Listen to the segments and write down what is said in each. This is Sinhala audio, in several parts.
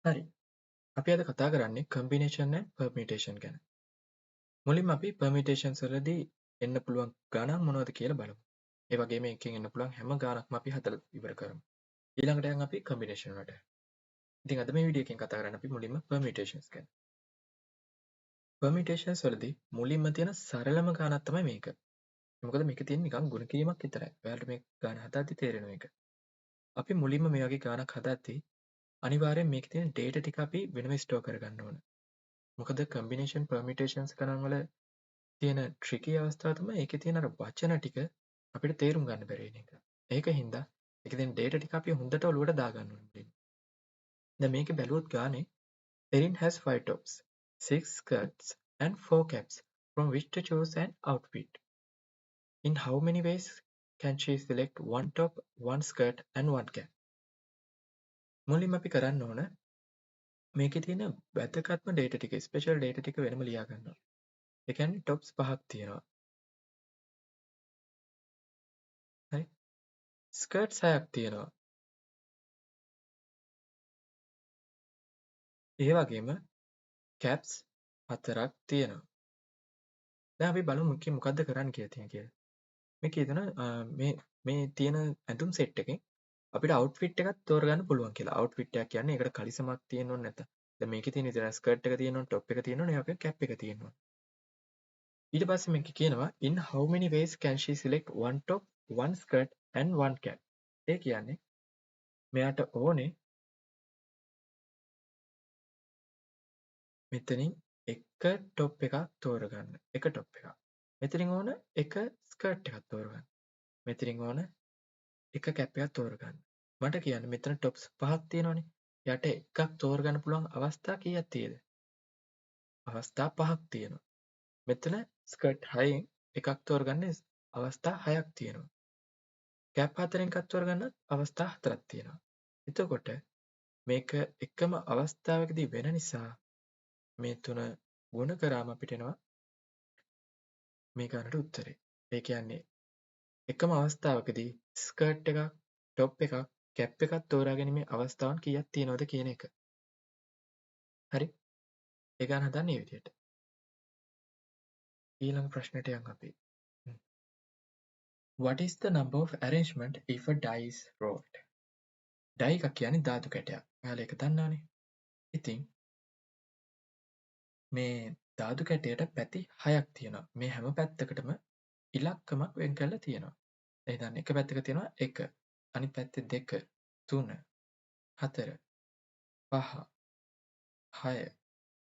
හරි. අපි අද කතා කරන්නේ කම්බිනේෂන් ඇන්ඩ් පර්මියුටේෂන් ගැන. මුලින්ම අපි පර්මියුටේෂන්ස් වලදී එන්න පුළුවන් ගණන් මොනවද කියලා බලමු. ඒ වගේම එකෙන් එන්න පුළුවන් හැම ගාණක්ම අපි හදලා ඉවර කරමු. ඊළඟට යන් අපි කම්බිනේෂන් වලට. ඉතින් අද මේ වීඩියෝ එකෙන් කතා කරන්නේ අපි මුලින්ම පර්මියුටේෂන්ස් ගැන. පර්මියුටේෂන්ස් වලදී මුලින්ම තියෙන සරලම ගාණක් තමයි මේක. මොකද මේක තියෙන නිකන් ගුණ කිරීමක් විතරයි. ඔයාලට මේ ගාණ හදද්දි තේරෙනවා ඒක. අපි මුලින්ම මේ වගේ ගාණක් හදද්දි අනිවාර්යෙන් මේකේ තියෙන ඩේටා ටික අපි වෙනම ස්ටෝර් කරගන්න ඕන. මොකද කම්බිනේෂන් පර්මියුටේෂන්ස් ගණන් වල තියෙන ට්‍රිකි අවස්ථාව තමයි ඒකේ තියෙන අර වචන ටික අපිට තේරුම් ගන්න බැරි වෙන එක. ඒක හින්දා ඒකේ තියෙන ඩේටා ටික අපි හොඳට ඔලුවට දාගන්න ඕන මුලින්ම. දැන් මේකේ බැලුවොත් ගානේ Erin has 5 tops, 6 skirts and 4 caps from which to choose an outfit. In how many ways can she select one top, one skirt and one cap? මුලින්ම අපි කරන්න ඕන මේකේ තියෙන වැදගත්ම ඩේටා ටික, ස්පෙෂල් ඩේටා ටික වෙනම ලියා ගන්නවා. ඒ කියන්නේ ටොප්ස් පහක් තියෙනවා. හරි. ස්කර්ට්ස් හයක් තියෙනවා. ඒ වගේම කැප්ස් හතරක් තියෙනවා. දැන් අපි බලමු මේකේ මොකද්ද කරන්න කියලා තියෙන කියලා. මේකේ තියෙන මේ තියෙන ඇඳුම් සෙට් එකෙන් අපිට අවුට්ෆිට් එකක් තෝරගන්න පුළුවන් කියලා. අවුට්ෆිට් එකක් කියන්නේ ඒකට කලිසමක් තියෙන්න ඕනේ නැත්නම්. දැන් මේකේ තියෙන විතර ස්කර්ට් එක තියෙන්න ඕනේ, ටොප් එක තියෙන්න ඕනේ, ඒ වගේම කැප් එක තියෙන්න ඕනේ. ඊට පස්සේ මේක කියනවා in how many ways can she select one top, one skirt and one cap. ඒ කියන්නේ මෙයාට ඕනේ මෙතනින් එක ටොප් එකක් තෝරගන්න. එක ටොප් එකක්. මෙතනින් ඕන එක ස්කර්ට් එකක් තෝරගන්න. මෙතනින් ඕන එක කැප් එකක් තෝරගන්න. මට කියන්න මෙතන ටොප්ස් පහක් තියෙනවනේ. යට එකක් තෝරගන්න පුළුවන් අවස්ථා කීයක් තියෙද? අවස්ථා පහක් තියෙනවා. මෙතන ස්කර්ට් හයෙන් එකක් තෝරගන්න අවස්ථා හයක් තියෙනවා. කැප් හතරෙන් එකක් තෝරගන්නත් අවස්ථා හතරක් තියෙනවා. එතකොට මේක එකම අවස්ථාවකදී වෙන නිසා මේ තුන ගුණ කරාම අපිට එනවා මේ ගානට උත්තරේ. ඒ කියන්නේ එකම අවස්ථාවකදී ස්කර්ට් එකක්, ටොප් එකක්, කැප් එකක් තෝරා ගැනීමේ අවස්ථාවන් කීයක් තියෙනවද කියන එක. හරි. ඒ ගාන හදන්නේ මේ විදිහට. ඊළඟ ප්‍රශ්නෙට යන් අපි. What is the number of arrangement if a die is rolled? die එකක් කියන්නේ ධාතු කැටයක්. ඔයාලා ඒක දන්නවනේ. ඉතින් මේ ධාතු කැටයට පැති හයක් තියෙනවා. මේ හැම පැත්තකටම ඉලක්කමක් වෙන් කරලා තියෙනවා. ඒ හිතන්න එක පැත්තක තියෙනවා 1, අනිත් පැත්තේ 2, 3, 4, 5, 6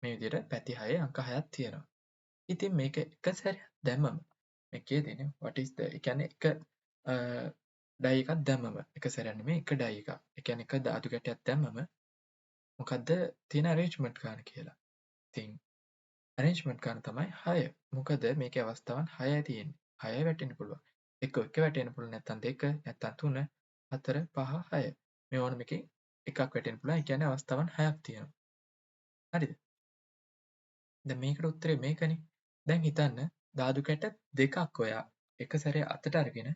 මේ විදිහට පැති 6 අංක 6ක් තියෙනවා. ඉතින් මේක එක සැරයක් දැම්මම මේ කිය දෙන්නේ what is the ඒ කියන්නේ එක ඩයි එකක් දැම්මම එක සැරයක් නෙමෙයි එක ඩයි එකක්. ඒ කියන්නේ එක ධාතු කැටයක් දැම්මම මොකද්ද තියෙන ඇරේන්ජ්මන්ට් ගාන කියලා. ඉතින් ඇරේන්ජ්මන්ට් ගාන තමයි 6. මොකද මේකේ අවස්ථාවන් 6යි තියෙන්නේ. 6යි වැටෙන්න පුළුවන්. එක එක වැටෙන්න පුළුවන් නැත්නම් 2 නැත්නම් 3 4 5 6. මේ ඕනම එකකින් එකක් වැටෙන්න පුළුවන්. ඒ කියන්නේ අවස්ථාවන් 6ක් තියෙනවා. හරිද? දැන් මේකට උත්තරේ මේකනේ. දැන් හිතන්න ධාතු කැට දෙකක් ඔයා එක සැරේ අතට අරගෙන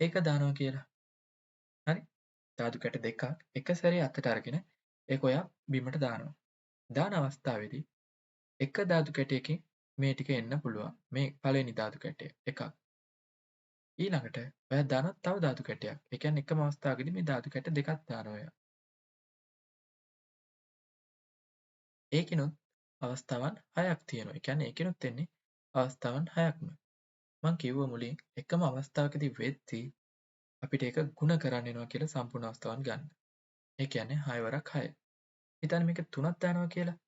ඒක දානවා කියලා. හරි? ධාතු කැට දෙකක් එක සැරේ අතට අරගෙන ඒක ඔයා බිමට දානවා. දාන අවස්ථාවේදී එක ධාතු කැටයකින් මේ ටික එන්න පුළුවන්. මේ පළවෙනි ධාතු කැටය එකක්. ඊළඟට ඔයා දානවා තව ධාතු කැටයක්. ඒ කියන්නේ එකම අවස්ථාවකදී මේ ධාතු කැට දෙකක් දානවා ඔයා. ඒකිනුත් අවස්ථාවන් හයක් තියෙනවා. ඒ කියන්නේ ඒකිනුත් එන්නේ අවස්ථාවන් හයක්ම. මං කිව්ව මුලින් එකම අවස්ථාවකදී වෙද්දී අපිට ඒක ගුණ කරන්න වෙනවා කියලා සම්පූර්ණ අවස්ථාවන් ගන්න. ඒ කියන්නේ 6 වරක් 6. හිතන්න මේක තුනක් දානවා කියලා.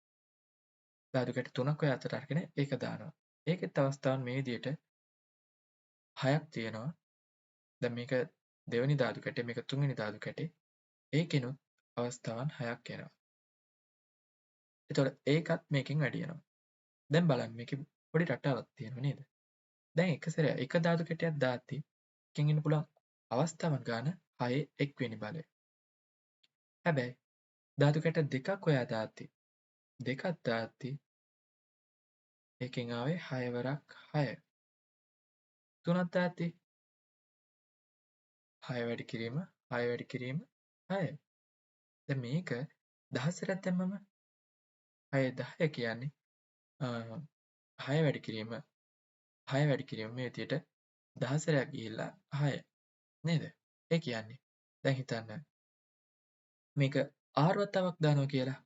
ධාතු කැට තුනක් ඔය අතට අරගෙන ඒක දානවා. ඒකෙත් අවස්ථාවන් මේ විදිහට හයක් තියෙනවා. දැන් මේක දෙවෙනි ධාතු කැටේ, මේක තුන්වෙනි ධාතු කැටේ. ඒකෙනුත් අවස්ථාවන් හයක් එනවා. එතකොට ඒකත් මේකෙන් වැඩි වෙනවා. දැන් බලන්න මේකේ පොඩි රටාවක් තියෙනවා නේද? දැන් එක සැරයක් එක ධාතු කැටයක් දාද්දි එකෙන් එන්න පුළුවන් අවස්ථාවන් ගාන 6 එක් වෙනි බලය. හැබැයි ධාතු කැට දෙකක් ඔයා දාද්දි දෙකක් දාද්දි ඒකෙන් ආවේ 6 වරක් 6. තුනක් දාද්දි 6 වැඩි කිරීම 6 වැඩි කිරීම 6. දැන් මේක 10 සැරයක් දැම්මම 6 10 කියන්නේ 6 වැඩි කිරීම 6 වැඩි කිරීම මේ විදියට 10 සැරයක් ගිහිල්ලා 6 නේද? ඒ කියන්නේ දැන් හිතන්න මේක R වතාවක් දානවා කියලා.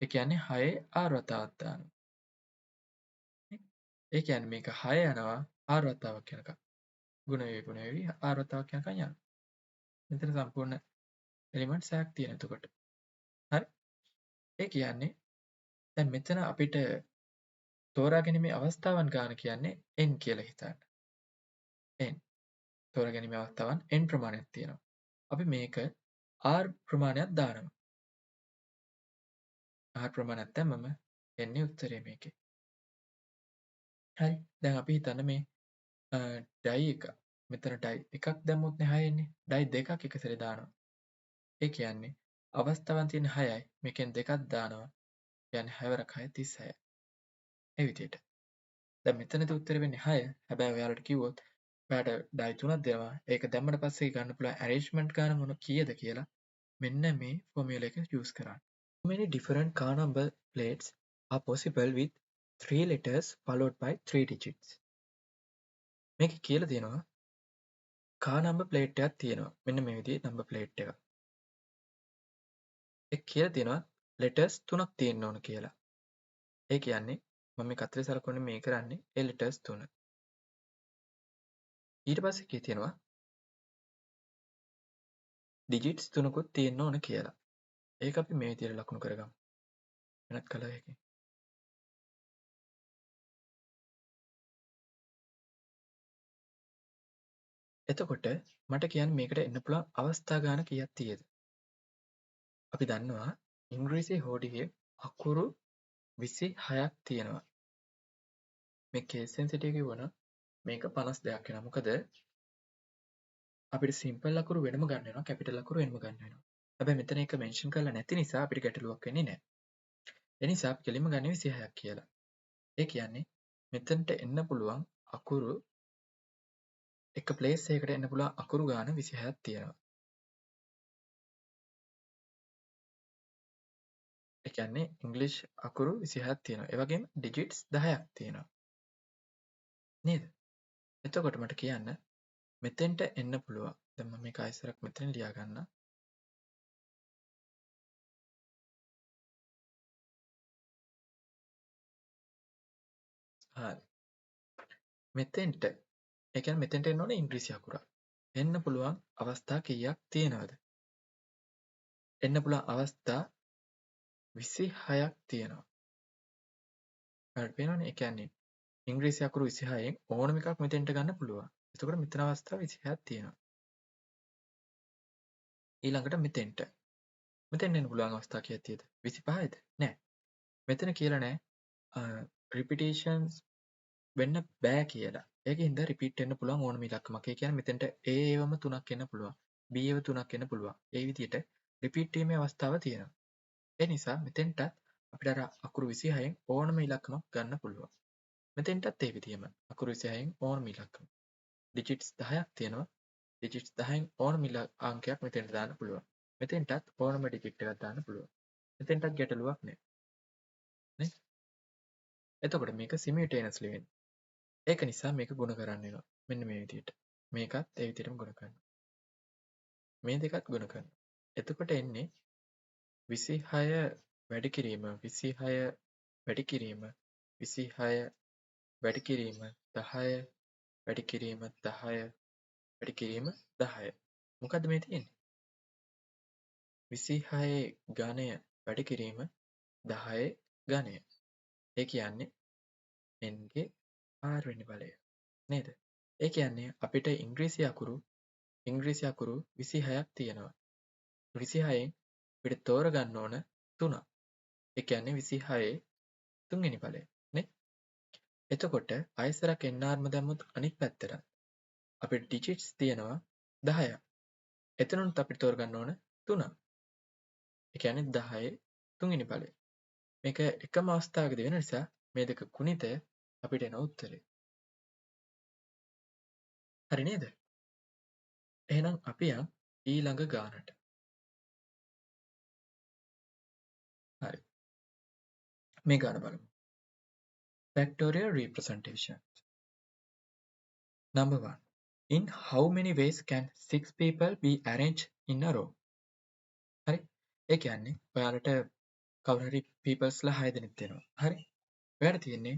ඒ කියන්නේ 6 R වතාවක් දානවා. ඒ කියන්නේ මේක 6 යනවා R වතාවක් යනකම්. ගුණ වෙවි ගුණ වෙවි R වතාවක් යනකම් යනවා. මෙතන සම්පූර්ණ එලිමන්ට්ස් 6ක් තියෙන එතකොට. හරි? ඒ කියන්නේ දැන් මෙතන අපිට තෝරා ගැනීමේ අවස්ථාවන් ගාන කියන්නේ n කියලා හිතන්න. N තෝරා ගැනීමේ අවස්ථාවන් n ප්‍රමාණයක් තියෙනවා. අපි මේක r ප්‍රමාණයක් දානවා. R ප්‍රමාණයක් දැම්මම එන්නේ උත්තරේ මේකේ. හරි. දැන් අපි හිතන්න මේ ඩයි එක මෙතන ඩයි එකක් දැම්මොත් නේ 6 එන්නේ. ඩයි දෙකක් එක සැරේ දානවා. ඒ කියන්නේ අවස්ථාවන් තියෙන 6යි මේකෙන් දෙකක් දානවා. කියන්නේ 6 වරක් 6 36. ඒ විදිහට. දැන් මෙතනදී උත්තර වෙන්නේ 6. හැබැයි ඔයාලට කිව්වොත් ඔයාට ඩයි තුනක් දෙනවා. ඒක දැම්මට පස්සේ ගන්න පුළුවන් ඇරේන්ජ්මන්ට් ගාන මොන කීයද කියලා මෙන්න මේ ෆෝමියුලා එක යූස් කරන්න. How many different car number plates are possible with 3 letters followed by 3 digits? මේක කියලා තියෙනවා car number plate එකක් තියෙනවා. මෙන්න මේ විදිහේ number plate එකක්. ඒක කියලා තියෙනවා letters තුනක් තියෙන්න ඕන කියලා. ඒ කියන්නේ මම මේ කතරේ සලකුණේ මේ කරන්නේ ඒ letters තුන. ඊට පස්සේ කිය තියෙනවා digits තුනකුත් තියෙන්න ඕන කියලා. ඒක අපි මේ විදිහට ලකුණු කරගමු. වෙනත් කලර් එකකින්. එතකොට මට කියන්න මේකට එන්න පුළුවන් අවස්ථා ගාන කීයක් තියෙද? අපි දන්නවා ඉංග්‍රීසි හෝඩියේ අකුරු 26ක් තියෙනවා. මේ කේස් සෙන්සිටිව් කිව්වනම් මේක 52ක් වෙනවා. මොකද අපිට සිම්පල් අකුරු වෙනම ගන්න වෙනවා, කැපිටල් අකුරු වෙනම ගන්න වෙනවා. හැබැයි මෙතන එක මෙන්ෂන් කරලා නැති නිසා අපිට ගැටලුවක් වෙන්නේ නැහැ. ඒ නිසා අපි කෙලින්ම ගන්නේ 26ක් කියලා. ඒ කියන්නේ මෙතනට එන්න පුළුවන් අකුරු එක ප්ලේස් එකකට එන්න පුළුවන් අකුරු ගාන 26ක් තියෙනවා. ඒ කියන්නේ ඉංග්‍රීසි අකුරු 26ක් තියෙනවා. ඒ වගේම ඩිජිට්ස් 10ක් තියෙනවා. නේද? එතකොට මට කියන්න මෙතෙන්ට එන්න පුළුවන්. දැන් මම මේක ආයෙසරක් මෙතන ලියා ගන්න. හරි. මෙතෙන්ට ඒ කියන්නේ මෙතෙන්ට එන්න ඕනේ ඉංග්‍රීසි අකුරක්. එන්න පුළුවන් අවස්ථා කීයක් තියෙනවද? එන්න පුළුවන් අවස්ථා 26ක් තියෙනවා. හරි පේනවනේ. ඒ කියන්නේ ඉංග්‍රීසි අකුරු 26න් ඕනම එකක් මෙතෙන්ට ගන්න පුළුවන්. එතකොට මෙතන අවස්ථා 26ක් තියෙනවා. ඊළඟට මෙතෙන්ට. මෙතෙන් එන්න පුළුවන් අවස්ථා කීයක් තියෙද? 25යිද? නෑ. මෙතන කියලා නෑ රිපිටිෂන්ස් වෙන්න බෑ කියලා. ඒකින්ද රිපීට් වෙන්න පුළුවන් ඕනම ඉලක්කමක්. ඒ කියන්නේ මෙතෙන්ට A ඒවම තුනක් එන්න පුළුවන්. B ඒව තුනක් එන්න පුළුවන්. ඒ විදිහට රිපීට් වීමේ අවස්ථාව තියෙනවා. ඒ නිසා මෙතෙන්ටත් අපිට අර අකුරු 26න් ඕනම ඉලක්කමක් ගන්න පුළුවන්. මෙතෙන්ටත් ඒ විදිහම අකුරු 26න් ඕනම ඉලක්කම. ඩිජිට්ස් 10ක් තියෙනවා. ඩිජිට්ස් 10න් ඕනම අංකයක් මෙතෙන්ට දාන්න පුළුවන්. මෙතෙන්ටත් ඕනම ඩිජිට් එකක් දාන්න පුළුවන්. මෙතෙන්ටත් ගැටලුවක් නෑ. නේ? එතකොට මේක සිමියුටේනස්ලි වෙන්නේ. ඒක නිසා මේක ගුණ කරන්න වෙනවා. මෙන්න මේ විදිහට. මේකත් ඒ විදිහටම ගුණ කරනවා. මේ දෙකත් ගුණ කරනවා. එතකොට එන්නේ 26 වැඩි කිරීම 26 වැඩි කිරීම 26 වැඩි කිරීම 10 වැඩි කිරීම 10 වැඩි කිරීම 10. මොකද්ද මේ තියෙන්නේ? 26 ඝනය වැඩි කිරීම 10 ඝනය. ඒ කියන්නේ n ගේ r වෙනි බලය නේද? ඒ කියන්නේ අපිට ඉංග්‍රීසි අකුරු 26ක් තියෙනවා. 26න් අපිට තෝරගන්න ඕන 3ක්. ඒ කියන්නේ 26 තුන්වෙනි බලය නේ? එතකොට ආයෙසරක් nr ම දැම්මොත් අනිත් පැත්තට අපිට ඩිජිට්ස් තියෙනවා 10ක්. එතනොත් අපිට තෝරගන්න ඕන 3ක්. ඒ කියන්නේ 10 තුන්වෙනි බලය. මේක එකම අවස්ථාවකදී වෙන නිසා මේ දෙක ගුණිතය අපිට එන උත්තරේ. හරි නේද? එහෙනම් අපි යන් ඊළඟ ගානට. මේ ගාන බලමු. Factorial representation. Number 1. In how many ways can 6 people be arranged in a row? හරි. ඒ කියන්නේ ඔයාලට කවුරු හරි peoplesලා 6 දෙනෙක් දෙනවා. හරි. ඔයාලට තියෙන්නේ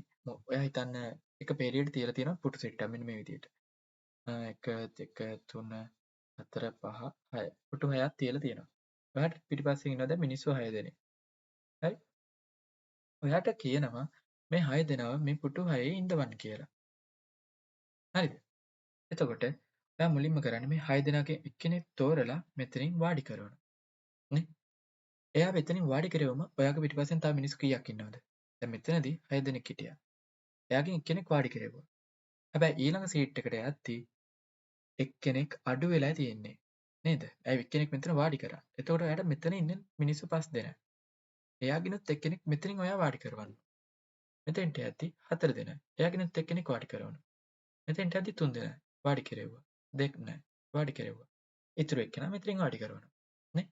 ඔයා හිතන්න එක පේලියට තියලා තියෙනවා පුටු සෙට් එකක් මෙන්න මේ විදියට. 1 2 3 4 5 6 පුටු 6ක් තියලා තියෙනවා. ඔයාට පිටිපස්සෙන් ඉන්නවා දැන් මිනිස්සු 6 දෙනෙක්. හරි. ඔයාට කියනවා මේ 6 දෙනාව මේ පුටු 6 ඉඳවන්න කියලා. හරිද? එතකොට ඔයා මුලින්ම කරන්නේ මේ 6 දෙනාගෙන් එක්කෙනෙක් තෝරලා මෙතනින් වාඩි කරනවා. නේ? එයා මෙතනින් වාඩි කරවම ඔයාගේ පිටිපස්සෙන් තව මිනිස්සු කීයක් ඉන්නවද? දැන් මෙතනදී 6 දෙනෙක් හිටියා. එයාගෙන් එක්කෙනෙක් වාඩි කරෙව්වා. හැබැයි ඊළඟ සීට් එකට යද්දී එක්කෙනෙක් අඩු වෙලා තියෙන්නේ. නේද? ඇයි එක්කෙනෙක් මෙතන වාඩි කරා. එතකොට ඔයාට මෙතන ඉන්න මිනිස්සු 5 දෙනා. එයාගෙනුත් එක්කෙනෙක් මෙතනින් ඔයා වාඩි කරවන්න. මෙතෙන්ට යද්දී 4 දෙනා. එයාගෙනුත් එක්කෙනෙක් වාඩි කරවනවා. මෙතෙන්ට යද්දී 3 දෙනා වාඩි කෙරෙව්වා. දෙන්න වාඩි කෙරෙව්වා. ඉතුරු එක්කෙනා මෙතනින් වාඩි කරවනවා. නේ?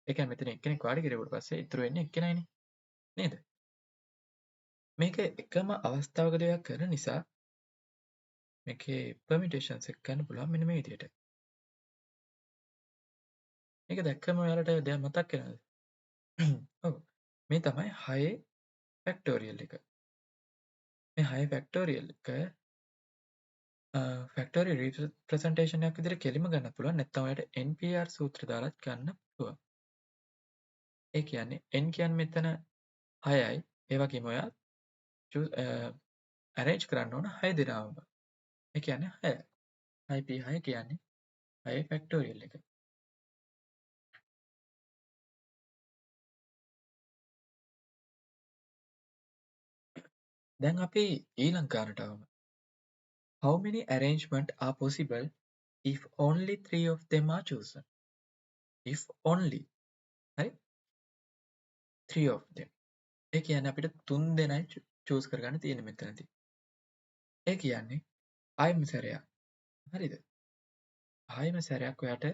ඒ කියන්නේ මෙතන එක්කෙනෙක් වාඩි කෙරෙව්වට පස්සේ ඉතුරු වෙන්නේ එක්කෙනයිනේ. නේද? මේක එකම අවස්ථාවකදී ඔයා කරන නිසා මේකේ පර්මියුටේෂන්ස් එක ගන්න පුළුවන් මෙන්න මේ විදිහට. මේක දැක්කම ඔයාලට දෙයක් මතක් වෙනවද? ඔව්. මේ තමයි 6 ෆැක්ටෝරියල් එක. මේ 6 ෆැක්ටෝරියල් එක ෆැක්ටෝරියල් රිප්‍රසන්ටේෂන් එකක් විදිහට කෙලිම ගන්න පුළුවන්. නැත්නම් ඔයාලට NPR සූත්‍ර දාලත් ගන්න පුළුවන්. ඒ කියන්නේ n කියන්නේ මෙතන 6යි. ඒ වගේම ඔයා ඇරේන්ජ් කරන්න ඕන 6 දෙනාවම. ඒ කියන්නේ 6. 6p6 කියන්නේ 6 ෆැක්ටෝරියල් එක. දැන් අපි ඊළඟ ගානට ආවම. How many arrangements are possible if only 3 of them are chosen? If only. හරි? 3 of them. ඒ කියන්නේ අපිට 3 දෙනයි චූස් කරගන්න තියෙන්නේ මෙතනදී. ඒ කියන්නේ ආයෙම සැරයක්. හරිද? ආයෙම සැරයක් ඔයාට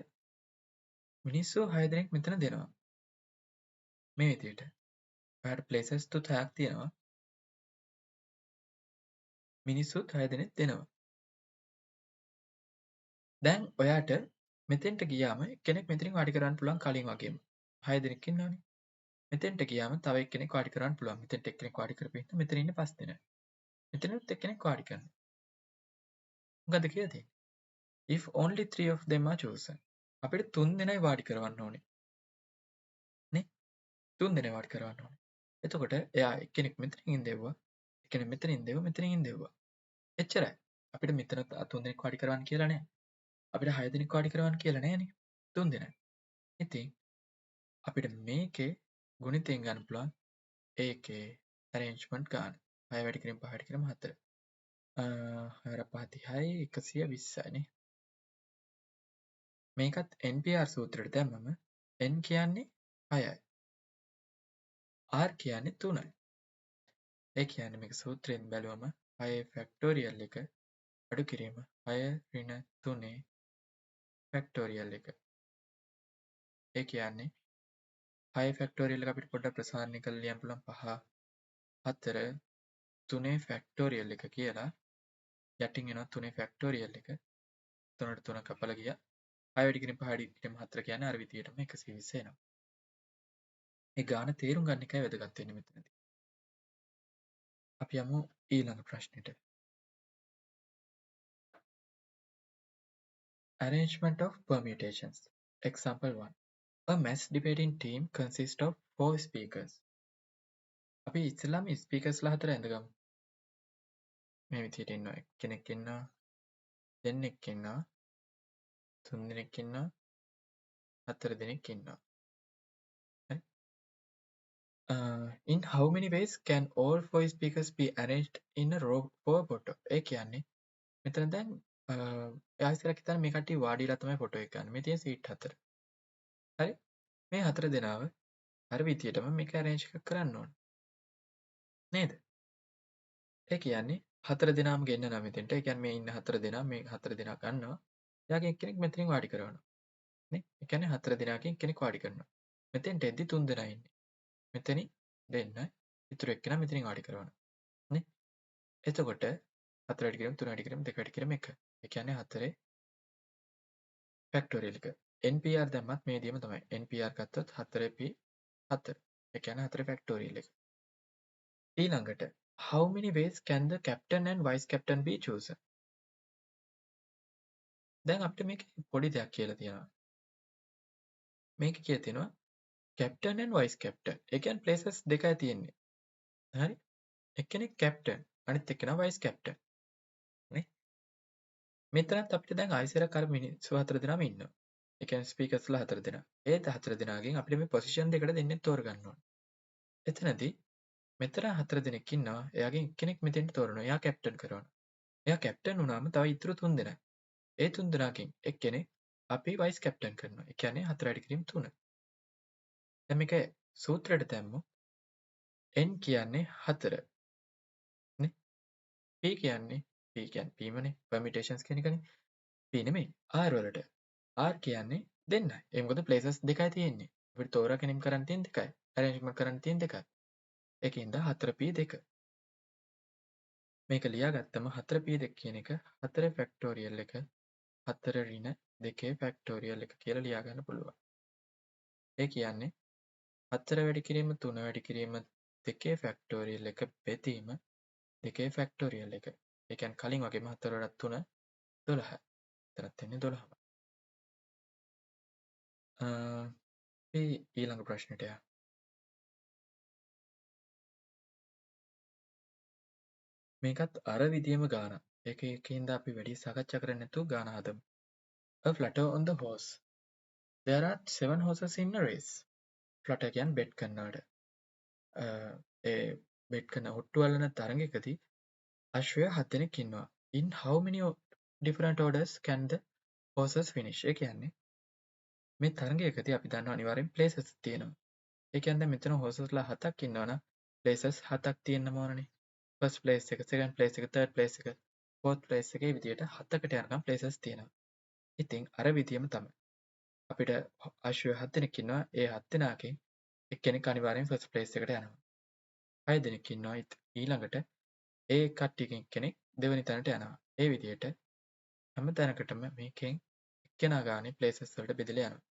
මිනිස්සු 6 දෙනෙක් මෙතන දෙනවා. මේ විදිහට. ඔයාට ප්ලේසස් තුත් 6ක් තියෙනවා. මිනිස්සුත් 6 දෙනෙක් දෙනවා. දැන් ඔයාට මෙතෙන්ට ගියාම එක්කෙනෙක් මෙතනින් වාඩි කරවන්න පුළුවන් කලින් වගේම. 6 දෙනෙක් ඉන්නවනේ. මෙතෙන්ට ගියාම තව එක්කෙනෙක් වාඩි කරවන්න පුළුවන්. මෙතෙන්ට එක්කෙනෙක් වාඩි කරපු හින්දා මෙතන ඉන්නේ 5 දෙනා. මෙතනත් එක්කෙනෙක් වාඩි කරනවා. මොකද්ද කියලා තියෙන්නේ? If only 3 of them are chosen. අපිට 3 දෙනයි වාඩි කරවන්න ඕනේ. නේ? 3 දෙනයි වාඩි කරවන්න ඕනේ. එතකොට එයා එක්කෙනෙක් මෙතනින් ඉඳෙව්වා. එක්කෙනෙක් මෙතනින් ඉඳෙව්වා, මෙතනින් ඉඳෙව්වා. එච්චරයි. අපිට මෙතන 3 දෙනෙක් වාඩි කරවන්න කියලා නෑ. අපිට 6 දෙනෙක් වාඩි කරවන්න කියලා නෑනේ. 3 දෙනයි. ඉතින් අපිට මේකේ ගුණිතයෙන් ගන්න පුළුවන් ඒකේ ඇරේන්ජ්මන්ට් ගන්න. 6 වැඩි කිරීම 5 වැඩි කිරීම 4. 4 5 30යි 120යි නේ. මේකත් NPR සූත්‍රයට දැම්මම N කියන්නේ 6යි. R කියන්නේ 3යි. ඒ කියන්නේ මේක සූත්‍රයෙන් බැලුවම 6 ෆැක්ටෝරියල් එක අඩු කිරීම 6 ඍණ 3 ෆැක්ටෝරියල් එක. ඒ කියන්නේ 6 ෆැක්ටෝරියල් එක අපිට පොඩ්ඩක් ප්‍රසාරණය කරලා ලියන්න පුළුවන් 5 4 3 ෆැක්ටෝරියල් එක කියලා. යටින් එනවා 3 ෆැක්ටෝරියල් එක. 3ට 3 කපලා ගියා. 6 වැඩි කිරීම 5 වැඩි කිරීම 4 කියන්නේ අර විදියටම 120 එනවා. මේ ගාන තේරුම් ගන්න එකයි වැදගත් වෙන්නේ මෙතනදී. අපි යමු ඊළඟ ප්‍රශ්නෙට. Arrangement of permutations. Example 1. A mass debating team consists of 4 speakers. අපි ඉස්සෙල්ලාම ස්පීකර්ස්ලා හතර ඇඳගමු. මේ විදිහට ඉන්නවා. එක්කෙනෙක් ඉන්නවා, දෙන්නෙක් ඉන්නවා, තුන් දෙනෙක් ඉන්නවා, හතර දෙනෙක් ඉන්නවා. හරි. In how many ways can all 4 speakers be arranged in a row for a photo? ඒ කියන්නේ මෙතන දැන් එයා ඉස්සරහ හිතන්නේ මේ කට්ටිය වාඩිලා තමයි ෆොටෝ එක ගන්න. මේ තියෙන සීට් හතර. හරි. මේ හතර දෙනාව අර විදියටම මේක ඇරේන්ජ් එකක් කරන්න ඕන. නේද? ඒ කියන්නේ හතර දෙනාම ගෙන්නනවා මෙතෙන්ට. ඒ කියන්නේ මේ ඉන්න හතර දෙනා මේ හතර දෙනා ගන්නවා. එයාගෙන් එක්කෙනෙක් මෙතනින් වාඩි කරනවා. නේ? ඒ කියන්නේ හතර දෙනාගෙන් එක්කෙනෙක් වාඩි කරනවා. මෙතෙන්ට එද්දි තුන් දෙනා ඉන්නේ. මෙතනින් දෙන්න. ඉතුරු එක්කෙනා මෙතනින් වාඩි කරනවා. නේ? එතකොට 4 වැඩි කිරීම 3 වැඩි කිරීම 2 වැඩි කිරීම 1. ඒ කියන්නේ 4 ෆැක්ටෝරියල් එක. NPR දැම්මත් මේ විදිහම තමයි. NPR ගත්තොත් 4P 4. ඒ කියන්නේ 4 ෆැක්ටෝරියල් එක. ඊළඟට how many ways can the captain and vice captain be chosen? දැන් අපිට මේකේ පොඩි දෙයක් කියලා තියෙනවා. මේක කියලා තියෙනවා captain and vice captain. ඒ කියන්නේ places දෙකයි තියෙන්නේ. හරි? එක්කෙනෙක් captain අනිත් එක්කෙනා vice captain. නේ? මෙතනත් අපිට දැන් ආයෙසරක් අර මිනිස්සු හතර දෙනාම ඉන්නවා. ඒ කියන්නේ ස්පීකර්ස්ලා හතර දෙනා. ඒ හතර දෙනාගෙන් අපිට මේ පොසිෂන් දෙකට දෙන්නෙක් තෝරගන්න ඕනේ. එතනදී මෙතන හතර දෙනෙක් ඉන්නවා. එයාගෙන් එක්කෙනෙක් මෙතෙන්ට තෝරනවා. එයා කැප්ටන් කරනවා. එයා කැප්ටන් වුණාම තව ඉතුරු තුන් දෙනයි. ඒ තුන් දෙනාගෙන් එක්කෙනෙක් අපි වයිස් කැප්ටන් කරනවා. ඒ කියන්නේ 4 වැඩි කිරීම 3. දැන් මේක සූත්‍රයට දැම්මොත් n කියන්නේ 4 නේ. P කියන්නේ P කියන්නේ P මනේ permutations කියන එකනේ. P නෙමෙයි R වලට. R කියන්නේ දෙන්නයි. ඒ මොකද places දෙකයි තියෙන්නේ. අපිට තෝරා ගැනීම කරන්න තියෙන දෙකයි. arrangement කරන්න තියෙන දෙකයි. ඒකින්ද 4P 2. මේක ලියාගත්තම 4P 2 කියන එක 4 ෆැක්ටෝරියල් එක 4 ඍණ 2 ෆැක්ටෝරියල් එක කියලා ලියා ගන්න පුළුවන්. ඒ කියන්නේ 4 වැඩි කිරීම 3 වැඩි කිරීම 2 ෆැක්ටෝරියල් එක බෙදීම 2 ෆැක්ටෝරියල් එක. ඒ කියන්නේ කලින් වගේම 4 වලට 3 12. එතනත් එන්නේ 12ම. අපි ඊළඟ ප්‍රශ්නෙට යමු. මේකත් අර විදියම ගානක්. ඒකෙන්ද අපි වැඩි සාකච්ඡා කරන්නේ නැතුව ගාන හදමු. A flutter on the horse. There are 7 horses in a race. Flutter කියන්නේ බෙට් කරනවට. ඒ බෙට් කරන හොට්ටු අල්ලන තරඟයකදී අශ්වය 7 දෙනෙක් ඉන්නවා. In how many different orders can the horses finish? ඒ කියන්නේ මේ තරඟයකදී අපි දන්නවා අනිවාර්යෙන් places තියෙනවා. ඒ කියන්නේ මෙතන horsesලා 7ක් ඉන්නවා නම් places 7ක් තියෙන්න ඕනනේ. First place එක, second place එක, third place එක, fourth place එක මේ විදියට 7කට යනකම් places තියෙනවා. ඉතින් අර විදියම තමයි. අපිට අශ්වය 7 දෙනෙක් ඉන්නවා. ඒ 7 දෙනාගෙන් එක්කෙනෙක් අනිවාර්යෙන් first place එකට යනවා. 6 දෙනෙක් ඉන්නවා. ඊළඟට ඒ කට්ටියකින් එක්කෙනෙක් දෙවෙනි තැනට යනවා. ඒ විදියට හැම තැනකටම මේකෙන් එක්කෙනා ගානේ places වලට බෙදලා යනවා.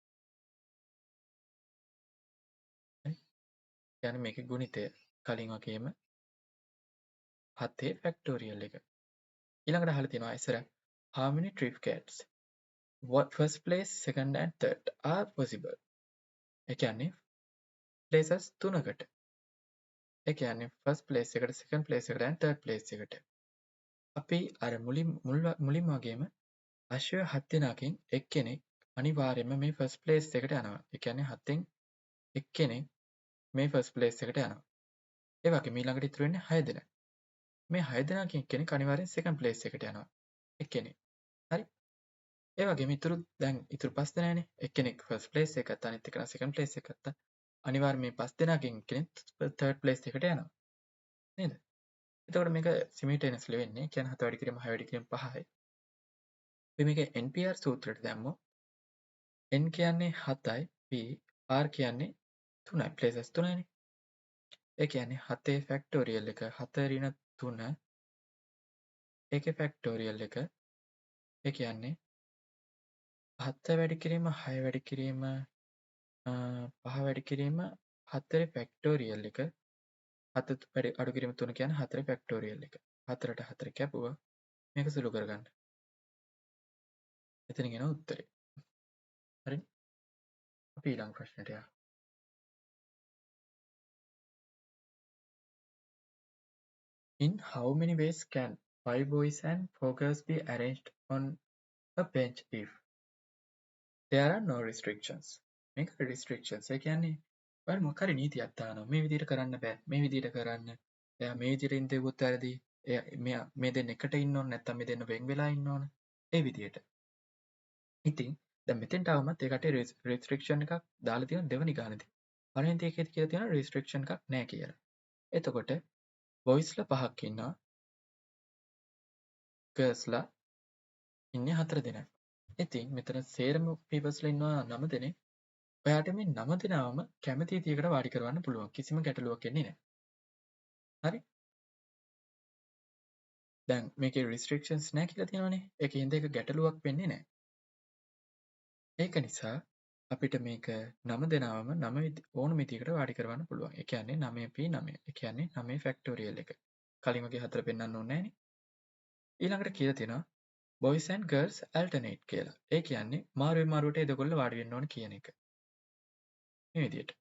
හරි. කියන්නේ මේකේ ගුණිතය කලින් වගේම 7 ෆැක්ටෝරියල් එක. ඊළඟට අහලා තියෙනවා ඉස්සර how many triplicates what first place second and third are possible. ඒ කියන්නේ places තුනකට. ඒ කියන්නේ first place එකට second place එකට and third place එකට. අපි අර මුලින්ම වගේම අශ්වය 7 දෙනාකින් එක්කෙනෙක් අනිවාර්යයෙන්ම මේ first place එකට යනවා. ඒ කියන්නේ 7න් එක්කෙනෙක් මේ first place එකට යනවා. ඒ වගේම ඊළඟට ඉතුරු වෙන්නේ 6 දෙනා. මේ 6 දෙනාකින් එක්කෙනෙක් අනිවාර්යෙන් second place එකට යනවා. එක්කෙනෙක්. හරි. ඒ වගේම ඉතුරු දැන් ඉතුරු 5 දෙනානේ. එක්කෙනෙක් first place එක ගත්තා අනිත් එක්කෙනා second place එක ගත්තා. අනිවාර්යෙන් මේ 5 දෙනාකින් එක්කෙනෙක් third place එකට යනවා. නේද? එතකොට මේක simultaneously වෙන්නේ. කියන්නේ 7 වැඩි කිරීම 6 වැඩි කිරීම 5යි. අපි මේක NPR සූත්‍රයට දැම්මොත් N කියන්නේ 7යි P R කියන්නේ 3යි. places 3යිනේ. ඒ කියන්නේ 7 ෆැක්ටෝරියල් එක 4 ඍණ 3 ඒකේ ෆැක්ටෝරියල් එක. ඒ කියන්නේ 7 වැඩි කිරීම 6 වැඩි කිරීම 5 වැඩි කිරීම 4 ෆැක්ටෝරියල් එක. 7 වැඩි අඩු කිරීම 3 කියන්නේ 4 ෆැක්ටෝරියල් එක. 4ට 4 කැපුවා. මේක සුළු කරගන්න. එතනින් එනවා උත්තරේ. හරිනේ? අපි ඊළඟ ප්‍රශ්නෙට යමු. In how many ways can 5 boys and 4 girls be arranged on a bench if there are no restrictions? මේක restrictions. ඒ කියන්නේ ඔයාලා මොකක් හරි නීතියක් දානවා. මේ විදිහට කරන්න බෑ. මේ විදිහට කරන්න. එයා මේ විදිහට ඉඳෙව්වොත් වැරදි. එයා මේ දෙන්න එකට ඉන්න ඕන නැත්නම් මේ දෙන්න වෙන් වෙලා ඉන්න ඕන. ඒ විදිහට. ඉතින් දැන් මෙතෙන්ට ආවමත් ඒ කටේ restriction එකක් දාලා තියෙන දෙවෙනි ගානදී. පළවෙනි එකේදී කියලා තියෙනවා restriction එකක් නෑ කියලා. එතකොට බොයිස්ලා 5ක් ඉන්නවා. ගර්ල්ස්ලා ඉන්නේ 4 දෙනා. ඉතින් මෙතන සේරම පීපල්ස්ලා ඉන්නවා 9 දෙනෙක්. ඔයාට මේ 9 දෙනාවම කැමති විදියකට වාඩි කරවන්න පුළුවන්. කිසිම ගැටලුවක් එන්නේ නැහැ. හරි? දැන් මේකේ රිස්ට්‍රික්ෂන්ස් නෑ කියලා තියෙනවනේ. ඒකෙන් හින්දා ඒක ගැටලුවක් වෙන්නේ නෑ. ඒක නිසා අපිට මේක 9 දෙනාවම 9 ඕන විදිහකට වාඩි කරවන්න පුළුවන්. ඒ කියන්නේ 9p 9. ඒ කියන්නේ 9 ෆැක්ටෝරියල් එක. කලින් වගේ 4 පෙන්වන්න ඕනේ නෑනේ. ඊළඟට කියලා තියෙනවා boys and girls alternate කියලා. ඒ කියන්නේ මාරුවෙන් මාරුවට ඒ දෙකොල්ල වාඩි වෙන්න ඕන කියන එක. මේ විදිහට.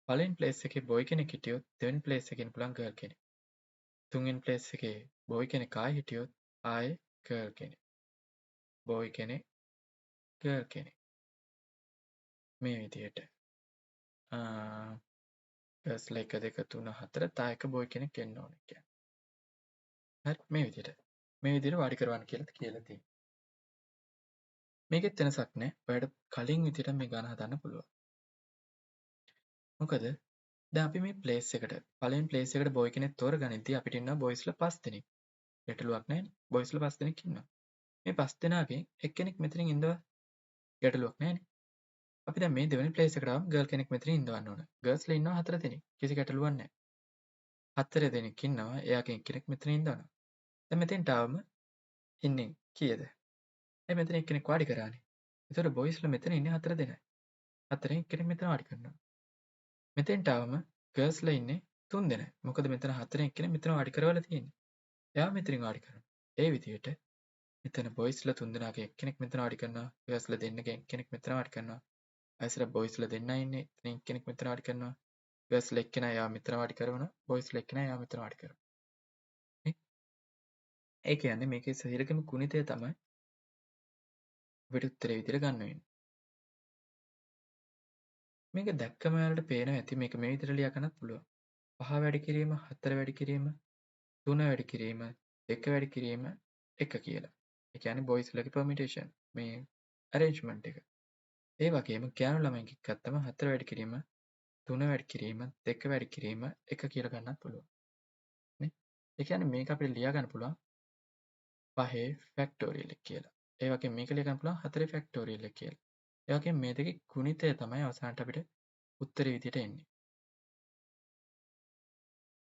පළවෙනි ප්ලේස් එකේ බොයි කෙනෙක් හිටියොත් දෙවෙනි ප්ලේස් එකේ ඉන්න පුළුවන් ගර්ල් කෙනෙක්. තුන්වෙනි ප්ලේස් එකේ බොයි කෙනෙක් ආයෙ හිටියොත් ආයෙ ගර්ල් කෙනෙක්. බොයි කෙනෙක් ගර්ල් කෙනෙක්. මේ විදිහට. ගර්ල්ස්ලා 1 2 3 4 තව එක බොයි කෙනෙක් එන්න ඕනේ කියන්නේ. හරි මේ විදිහට. මේ විදිහට වාඩි කරවන්න කියලා කියලා තියෙනවා. මේකෙත් වෙනසක් නෑ. ඔයාලට කලින් විදිහට මේ ගාන හදන්න පුළුවන්. මොකද දැන් අපි මේ ප්ලේස් එකට පළවෙනි ප්ලේස් එකට බොයි කෙනෙක් තෝරගනිද්දී අපිට ඉන්නවා බොයිස්ලා 5 දෙනෙක්. ගැටලුවක් නෑනේ. බොයිස්ලා 5 දෙනෙක් ඉන්නවා. මේ 5 දෙනාගෙන් එක්කෙනෙක් මෙතනින් ඉඳව ගැටලුවක් නෑනේ. අපි දැන් මේ දෙවෙනි ප්ලේස් එකට ආවම ගර්ල් කෙනෙක් මෙතනින් ඉඳවන්න ඕන. ගර්ල්ස්ලා ඉන්නවා 4 දෙනෙක්. කිසි ගැටලුවක් නෑ. 4 දෙනෙක් ඉන්නවා. එයාගෙන් එක්කෙනෙක් මෙතනින් ඉඳවනවා. දැන් මෙතෙන්ට ආවම ඉන්නේ කීයද? ඒ මෙතන එක්කෙනෙක් වාඩි කරානේ. ඒතකොට බොයිස්ලා මෙතන ඉන්නේ 4 දෙනයි. 4න් එක්කෙනෙක් මෙතන වාඩි කරනවා. මෙතෙන්ට ආවම ගර්ල්ස්ලා ඉන්නේ 3 දෙනයි. මොකද මෙතන 4න් එක්කෙනෙක් මෙතන වාඩි කරවලා තියෙන්නේ. එයා මෙතනින් වාඩි කරනවා. ඒ විදිහට මෙතන බොයිස්ලා 3 දෙනාගෙන් එක්කෙනෙක් මෙතන වාඩි කරනවා. ගර්ල්ස්ලා දෙන්නගෙන් එක්කෙනෙක් මෙතන වාඩි කරනවා. අයසර බොයිස්ලා දෙන්නා ඉන්නේ. එතන එක්කෙනෙක් මෙතන වාඩි කරනවා. ගර්ල්ස්ලා එක්කෙනා එයා මෙතන වාඩි කරනවා. බොයිස්ලා එක්කෙනා එයා මෙතන වාඩි කරනවා. ඒ කියන්නේ මේකේ සහිරකම ගුණිතය තමයි අපිට උත්තරේ විදිහට ගන්න වෙන්නේ. මේක දැක්කම ඔයාලට පේනවා ඇති මේක මේ විදිහට ලියා ගන්නත් පුළුවන්. 5 වැඩි කිරීම 4 වැඩි කිරීම 3 වැඩි කිරීම 2 වැඩි කිරීම 1 කියලා. ඒ කියන්නේ බොයිස්ලාගේ පර්මියුටේෂන් මේ ඇරේන්ජ්මන්ට් එක. ඒ වගේම ගෑනු ළමයින්ගේ ගත්තම 4 වැඩි කිරීම 3 වැඩි කිරීම 2 වැඩි කිරීම 1 කියලා ගන්නත් පුළුවන්. නේ? ඒ කියන්නේ මේක අපිට ලියා ගන්න පුළුවන් 5 ෆැක්ටෝරියල් එක කියලා. ඒ වගේම මේක ලියා ගන්න පුළුවන් 4 ෆැක්ටෝරියල් එක කියලා. ඒ වගේම මේ දෙකේ ගුණිතය තමයි අවසානට අපිට උත්තරේ විදියට එන්නේ.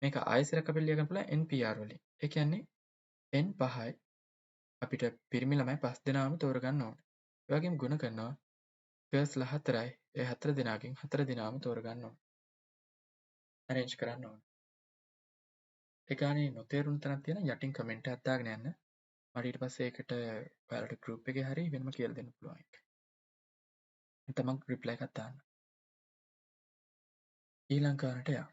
මේක ආයෙසරක් අපිට ලියා ගන්න පුළුවන් NPR වලින්. ඒ කියන්නේ N 5යි අපිට පිරිමි ළමයි 5 දෙනාම තෝරගන්න ඕනේ. ඒ වගේම ගුණ කරනවා ගර්ල්ස්ලා 4යි. ඒ 4 දෙනාගෙන් 4 දෙනාම තෝරගන්න ඕනේ. ඇරේන්ජ් කරන්න ඕනේ. ඒ ගානේ නොතේරුණු තැනක් තියෙන යටින් කමෙන්ට් එකක් දාගෙන යන්න. මට ඊට පස්සේ ඒකට ඔයාලට ගෲප් එකේ හරි වෙනම කියලා දෙන්න පුළුවන් ඒක. නැත්නම් මං රිප්ලයි එකක් දාන්න. ඊළඟ ගානට යමු.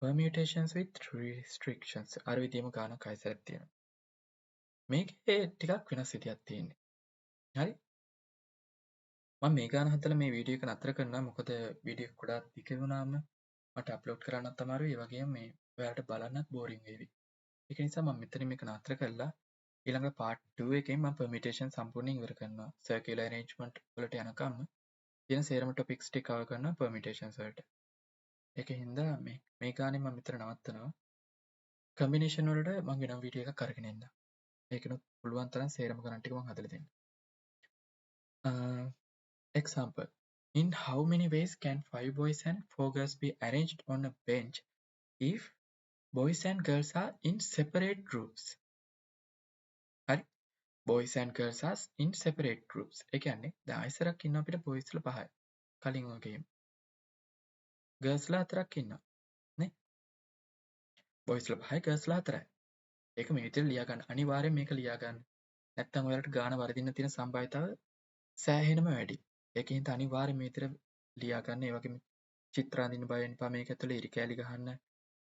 Permutations with restrictions අර විදියම ගානක් ආයෙසරක් තියෙනවා. මේකේ ටිකක් වෙනස් විදියක් තියෙන්නේ. හරි? මම මේ ගාන හදලා මේ වීඩියෝ එක නතර කරනවා. මොකද වීඩියෝ එක ගොඩාක් දිග වුණාම මට අප්ලෝඩ් කරන්නත් අමාරුයි. ඒ වගේම මේ ඔයාලට බලන්නත් බෝරින් වේවි. ඒක නිසා මම මෙතනින් මේක නතර කරලා ඊළඟ පාර්ට් 2 එකෙන් මම පර්මියුටේෂන් සම්පූර්ණයෙන් ඉවර කරනවා. සර්කියුලර් ඇරේන්ජ්මන්ට් වලට යනකම් තියෙන සේරම ටොපික්ස් ටික කවර් කරනවා පර්මියුටේෂන්ස් වලට. ඒක හින්දා මේ මේ ගානේ මම මෙතන නවත්තනවා. කම්බිනේෂන් වලට මම වෙනම වීඩියෝ එකක් අරගෙන එන්නම්. ඒකනොත් පුළුවන් තරම් සේරම ගණන් ටික මම හදලා දෙන්නම්. Example. In how many ways can 5 boys and 4 girls be arranged on a bench if boys and girls are in separate groups? හරි. Boys and girls are in separate groups. ඒ කියන්නේ දැන් ආයෙසරක් ඉන්නවා අපිට boys ලා 5යි. කලින් වගේම. Girls ලා 4ක් ඉන්නවා. නේ? Boys ලා 5යි girls ලා 4යි. ඒක මේ විදිහට ලියා ගන්න. අනිවාර්යෙන් මේක ලියා ගන්න. නැත්තම් ඔයාලට ගාන වරදින්න තියෙන සම්භාවිතාව සෑහෙනම වැඩි. ඒකෙන් අනිවාර්යෙන් මේ විදිහට ලියා ගන්න. ඒ වගේම චිත්‍ර අඳින්න බය වෙන්න එපා. මේක ඇතුලේ ඉරි කෑලි ගහන්න.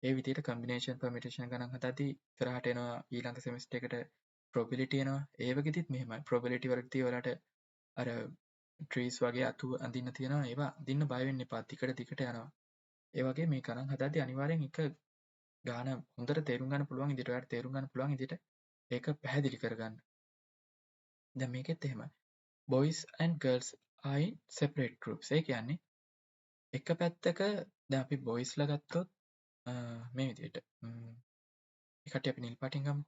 ඒ විදිහට කම්බිනේෂන් පර්මියුටේෂන් ගණන් හදද්දී ඉස්සරහට එනවා ඊළඟ සෙමිස්ටර් එකට ප්‍රොබබිලිටි එනවා. ඒ වගේදිත් මෙහෙමයි. ප්‍රොබබිලිටි වලදී ඔයාලට අර ට්‍රීස් වගේ අතු අඳින්න තියෙනවා. ඒවා අඳින්න බය වෙන්න එපා. දිගට දිගට යනවා. ඒ වගේ මේ ගණන් හදද්දී අනිවාර්යෙන් එක ගාන හොඳට තේරුම් ගන්න පුළුවන් විදිහට ඔයාලට තේරුම් ගන්න පුළුවන් විදිහට ඒක පැහැදිලි කරගන්න. දැන් මේකෙත් එහෙමයි. Boys and girls are in separate groups. ඒ කියන්නේ එක පැත්තක දැන් අපි boys ලා ගත්තොත් මේ විදිහට ඒ කට්ටිය අපි නිල් පාටින් ගමු.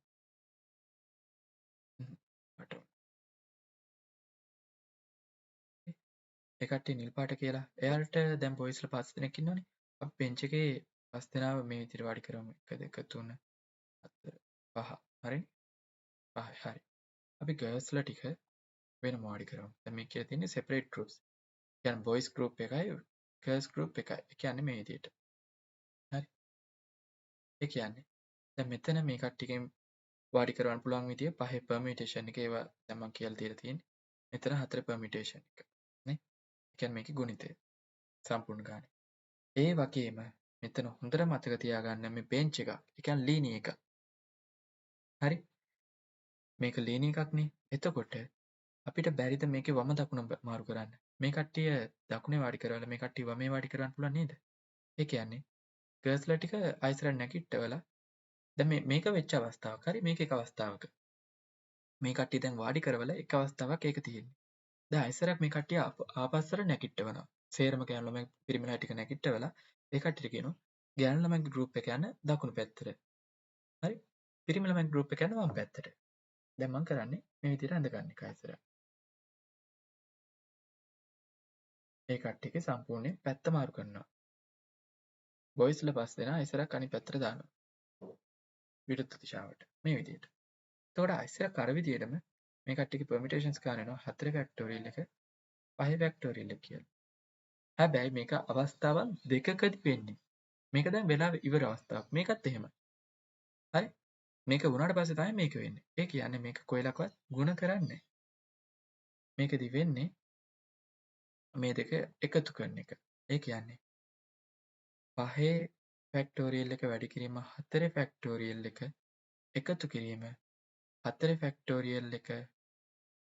පාට ඒ කට්ටිය නිල් පාට කියලා. එයාලට දැන් බොයිස්ලා 5 දෙනෙක් ඉන්නවනේ. අපි බෙන්ච් එකේ පස් දෙනාව මේ විදිහට වාඩි කරමු. 1 2 3 4 5. හරිනේ? 5 හරි. අපි ගර්ල්ස්ලා ටික වෙනම වාඩි කරමු. දැන් මේ කියලා තියෙන්නේ සෙපරේට් ගෲප්ස්. කියන්නේ බොයිස් ගෲප් එකයි ගර්ල්ස් ගෲප් එකයි. ඒ කියන්නේ මේ විදිහට. හරි. ඒ කියන්නේ දැන් මෙතන මේ කට්ටියකින් වාඩි කරවන්න පුළුවන් විදිය පහේ පර්මියුටේෂන් එක ඒවා දැන් මම කියලා දීලා තියෙන්නේ. මෙතන හතරේ පර්මියුටේෂන් එක නේ. ඒ කියන්නේ මේකේ ගුණිතය සම්පූර්ණ ගානේ. ඒ වගේම මෙතන හොඳට මතක තියාගන්න මේ බෙන්ච් එකක්. ඒ කියන්නේ ලීනි එකක්. හරි. මේක ලීනි එකක් නේ. එතකොට අපිට බැරිද මේකේ වම දකුණ මාරු කරන්න? මේ කට්ටිය දකුණේ වාඩි කරවලා මේ කට්ටිය වමේ වාඩි කරවන්න පුළුවන් නේද? ඒ කියන්නේ ගර්ල්ස්ලා ටික ආයෙසරක් නැගිට්ටවලා දැන් මේක වෙච්ච අවස්ථාවක්. හරි, මේක එක අවස්ථාවක. මේ කට්ටිය දැන් වාඩි කරවලා එක අවස්ථාවක් ඒක තියෙන්නේ. දැන් ආයෙසරක් මේ කට්ටිය ආපස්සට නැගිට්ටවනවා. සේරම ගෑනු ළමයි පිරිමි ළමයි ටික නැගිට්ටවලා ඒ කට්ටියට කියනවා ගෑනු ළමයිගේ ගෲප් එක යන දකුණු පැත්තට. හරි? පිරිමි ළමයිගේ ගෲප් එක යන වම් පැත්තට. දැන් මං කරන්නේ මේ විදිහට ඇඳ ගන්න එක ආයෙසරක්. ඒ කට්ටියගේ සම්පූර්ණයෙන් පැත්ත මාරු කරනවා. බොයිස්ලා පස් දෙනා ආයෙසරක් අනිත් පැත්තට දානවා. විරුද්ධ දිශාවට. මේ විදිහට. එතකොට ආයෙසරක් අර විදිහටම මේ කට්ටියගේ පර්මියුටේෂන්ස් ගන්න වෙනවා 4 ෆැක්ටෝරියල් එක 5 ෆැක්ටෝරියල් එක කියලා. හැබැයි මේක අවස්ථාවන් දෙකකදී වෙන්නේ. මේක දැන් වෙලාව ඉවර අවස්ථාවක්. මේකත් එහෙමයි. හරි? මේක වුණාට පස්සේ තමයි මේක වෙන්නේ. ඒ කියන්නේ මේක කොයිලකවත් ගුණ කරන්නේ නැහැ. මේකෙදි වෙන්නේ මේ දෙක එකතු කරන එක. ඒ කියන්නේ 5 ෆැක්ටෝරියල් එක වැඩි කිරීම 4 ෆැක්ටෝරියල් එක එකතු කිරීම 4 ෆැක්ටෝරියල් එක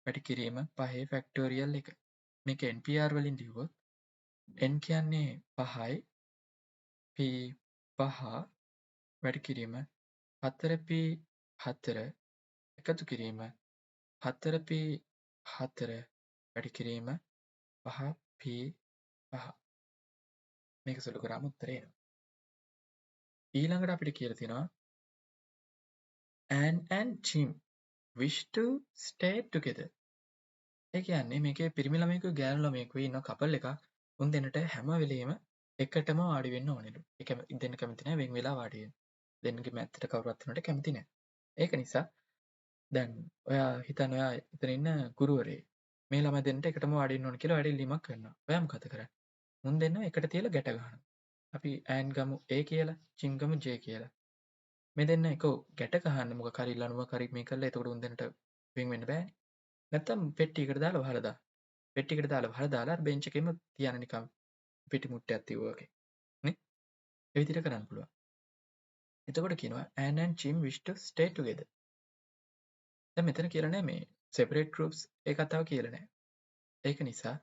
වැඩි කිරීම 5 ෆැක්ටෝරියල් එක. මේක NPR වලින් ලිව්වොත් N කියන්නේ 5යි P 5 වැඩි කිරීම 4 P 4 එකතු කිරීම 4 P 4 වැඩි කිරීම 5 P 5. මේක සුළු කරාම උත්තරේ එනවා. ඊළඟට අපිට කියලා තියෙනවා Ann and Jim wish to stay together. ඒ කියන්නේ මේකේ පිරිමි ළමයෙකුයි ගෑනු ළමයෙකුයි ඉන්න කපල් එකක්. උන් දෙන්නට හැම වෙලෙම එකටම වාඩි වෙන්න ඕනෙලු. ඒ දෙන්න කැමති නෑ වෙන් වෙලා වාඩි වෙන්න. දෙන්නගේ මැත්තට කවුරුත් වුණාට කැමති නෑ. ඒක නිසා දැන් ඔයා හිතන්න ඔයා එතන ඉන්න ගුරුවරයෙක්. මේ ළමයි දෙන්නට එකටම වාඩි වෙන්න ඕන කියලා ඔයාට ඉල්ලීමක් කරනවා. ඔයා මොකද කරන්නේ? මුන් දෙන්නව එකට තියලා ගැට ගහනවා. අපි ඈන් ගමු A කියලා, ජිම් ගමු J කියලා. මේ දෙන්න එක ගැට ගහන්න මොකක් හරි ලණුවක් හරි මේ කරලා එතකොට උන් දෙන්නට වෙන් වෙන්න බෑනේ. නැත්තම් පෙට්ටියකට දාලා වහලා දාන්න. පෙට්ටියකට දාලා වහලා දාලා අර බෙන්ච් එකේම තියන්න නිකන් පිටි මුට්ටයක් තියුවා වගේ. නේ? ඒ විදිහට කරන්න පුළුවන්. එතකොට කියනවා Ann and Jim wish to stay together. දැන් මෙතන කියලා නෑ මේ separate groups ඒ කතාව කියලා නෑ. ඒක නිසා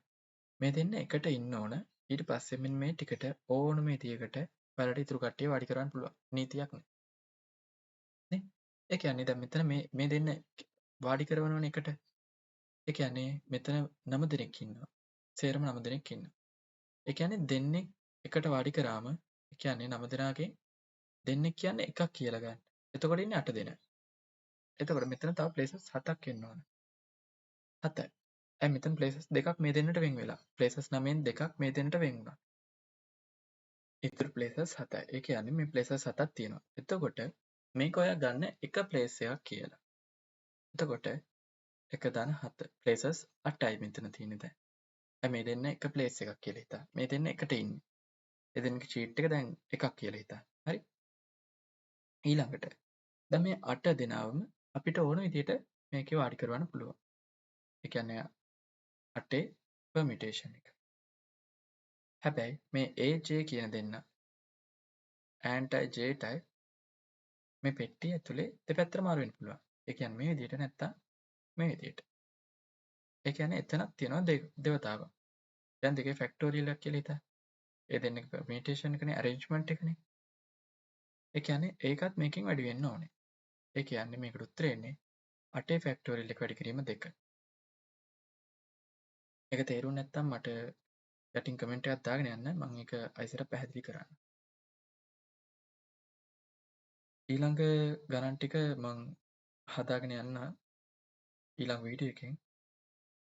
මේ දෙන්න එකට ඉන්න ඕන. ඊට පස්සේ මෙන්න මේ ටිකට ඕනම විදියකට ඔයාලට ඉතුරු කට්ටිය වාඩි කරවන්න පුළුවන්. නීතියක් නෑ. නේ? ඒ කියන්නේ දැන් මෙතන මේ දෙන්න වාඩි කරවනවනේ එකට. ඒ කියන්නේ මෙතන 9 දෙනෙක් ඉන්නවා. සේරම 9 දෙනෙක් ඉන්නවා. ඒ කියන්නේ දෙන්නෙක් එකට වාඩි කරාම ඒ කියන්නේ 9 දෙනාගෙන් දෙන්නෙක් කියන්නේ එකක් කියලා ගන්න. එතකොට ඉන්නේ 8 දෙනා. එතකොට මෙතන තව ප්ලේසස් 7ක් එන්න ඕන. 7. ඇයි මෙතන ප්ලේසස් දෙකක් මේ දෙන්නට වෙන් වෙලා. ප්ලේසස් 9න් දෙකක් මේ දෙන්නට වෙන් වුණා. ඉතුරු ප්ලේසස් 7යි. ඒ කියන්නේ මේ ප්ලේසස් 7ක් තියෙනවා. එතකොට මේක ඔයා ගන්න එක ප්ලේස් එකක් කියලා. එතකොට එක ධන 7 ප්ලේසස් 8යි මෙතන තියෙන්නේ දැන්. දැන් මේ දෙන්න එක ප්ලේස් එකක් කියලා හිතා. මේ දෙන්න එකට ඉන්නේ. ඒ දෙන්නගේ ෂීට් එක දැන් එකක් කියලා හිතා. හරි? ඊළඟට දැන් මේ 8 දෙනාවම අපිට ඕන විදිහට මේකේ වාඩි කරවන්න පුළුවන්. ඒ කියන්නේ 8 පර්මියුටේෂන් එක. හැබැයි මේ AJ කියන දෙන්න ඇන්ටයි Jටයි මේ පෙට්ටිය ඇතුලේ දෙපැත්තට මාරු වෙන්න පුළුවන්. ඒ කියන්නේ මේ විදිහට නැත්තම් මේ විදිහට. ඒ කියන්නේ එතනක් තියෙනවා දෙවතාවක්. දැන් දෙකේ ෆැක්ටෝරියල් එකක් කියලා හිතන්න. ඒ දෙන්නගේ පර්මියුටේෂන් එකනේ ඇරේන්ජ්මන්ට් එකනේ. ඒ කියන්නේ ඒකත් මේකෙන් වැඩි වෙන්න ඕනේ. ඒ කියන්නේ මේකට උත්තරේ එන්නේ 8 ෆැක්ටෝරියල් එක වැඩි කිරීම 2. ඒක තේරුම් නැත්නම් මට යටින් කමෙන්ට් එකක් දාගෙන යන්න මම ඒක අයිසර පැහැදිලි කරන්න. ඊළඟ ගණන් ටික මං හදාගෙන යන්න ඊළඟ වීඩියෝ එකෙන්.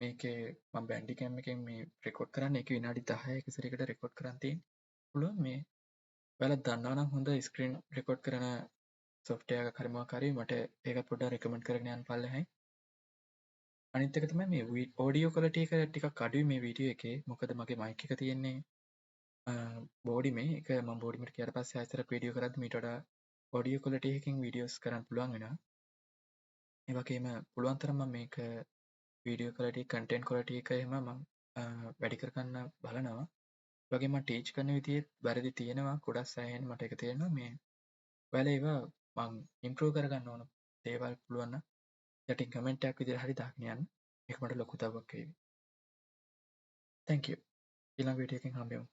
මේකේ මං බැන්ඩිකෑම් එකෙන් මේ රෙකෝඩ් කරන්නේ. ඒක විනාඩි 10 එක සැරයකට රෙකෝඩ් කරන් තියෙන්නේ. පුළුවන් මේ ඔයාලා දන්නවා නම් හොඳ ස්ක්‍රීන් රෙකෝඩ් කරන සොෆ්ට්වෙයාර් එකක් හරි මොකක් හරි මට ඒකත් පොඩ්ඩක් රෙකමන්ඩ් කරගෙන යන්න පල්ලෙහායින්. අනිත් එක තමයි මේ ඔඩියෝ ක්වොලිටි එක ටිකක් අඩුයි මේ වීඩියෝ එකේ. මොකද මගේ මයික් එක තියෙන්නේ බෝඩිමේ. ඒක මම බෝඩිමේට ගියාට පස්සේ ආයෙසරක් වීඩියෝ කරද්දි මීට වඩා ඔඩියෝ ක්වොලිටි එකකින් වීඩියෝස් කරන්න පුළුවන් වෙනවා. ඒ වගේම පුළුවන් තරම් මම මේක වීඩියෝ ක්වොලිටි, කන්ටෙන්ට් ක්වොලිටි එක එහෙම මම වැඩි කරගන්න බලනවා. ඒ වගේම මම ටීච් කරන විදිහේ වැරදි තියෙනවා. ගොඩක් සෑහෙන මට ඒක තේරෙනවා. මේ ඔයාලා ඒවා මං ඉම්ප්‍රූව් කරගන්න ඕන දේවල් පුළුවන් නම් යටින් කමෙන්ට් එකක් විදිහට හරි දාගෙන යන්න. ඒක මට ලොකු උදව්වක් වේවි. Thank you. ඊළඟ වීඩියෝ එකකින් හම්බෙමු.